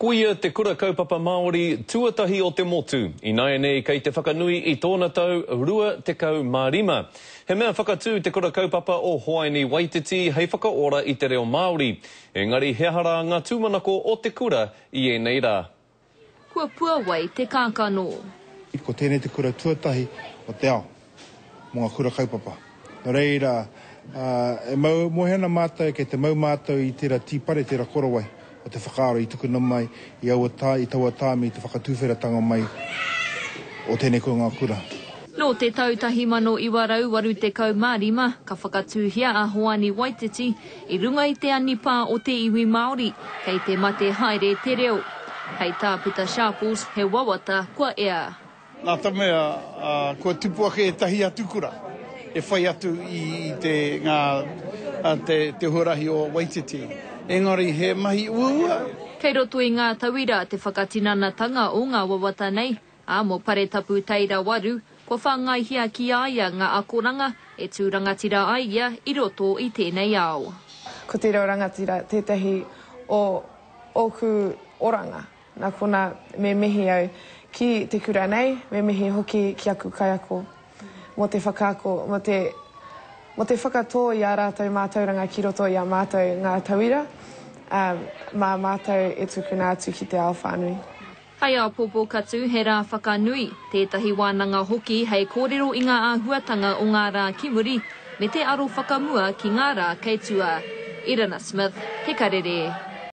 Koia te kura kaupapa Māori tuatahi o te motu, ināianei kei te whakanui i tōna tau 25. He mea whakatū te kura kaupapa o Hoaini Waititi hei whakaora i te reo Māori. Engari he aha rā ngā tūmanako o te kura i ēnei rā? Kua puawai te kākano. Ko tēnei te kura tuatahi o te ao mō ngā kura kaupapa. Nō reira, e mau moe ana mātou, kei te mau mātou i tērā tīpare, tērā korowai o te whakaaro i tukuna mai i aua tā, i taua tāmi i te whakatuwheratanga mai o tēnei kura ngā kura. Nō te tau 1985 ka whakatūhia a Hoani Waititi i runga i te anipā o te iwi Māori, kei te mate haere te reo. Hei tā Pita Sharples, he wawata kua ea. Nā te mea, kua tupu ake ētahi atu kura e whai atu i te, ngā, te, te huarahi o Waititi. Engari he mahi uaua. Kei roto i ngā tauira te whakatinanatanga o ngā wawata nei, ā, mō Paretapu Teira Waru, kua whāngaihia ki a ia ngā akoranga e tū rangatira ai ia i roto i tēnei ao. Ko te reo rangatira tētahi o ōku oranga. Nā konā, me mihi au ki te kura nei, me mihi hoki ki aku kaiako mō te whakaako, mō te, mō te whakatō i ā rātou mātauranga ki roto i a mātou ngā tauira, ā, mā mātou e tukuna atu ki te ao whānui. Hei āpōpō ka tū he rā whakanui, tētahi wānanga hoki hei kōrero i ngā āhuatanga o ngā rā ki muri me te aro whakamua ki ngā rā kei tua. Irina Smith, Te Karere.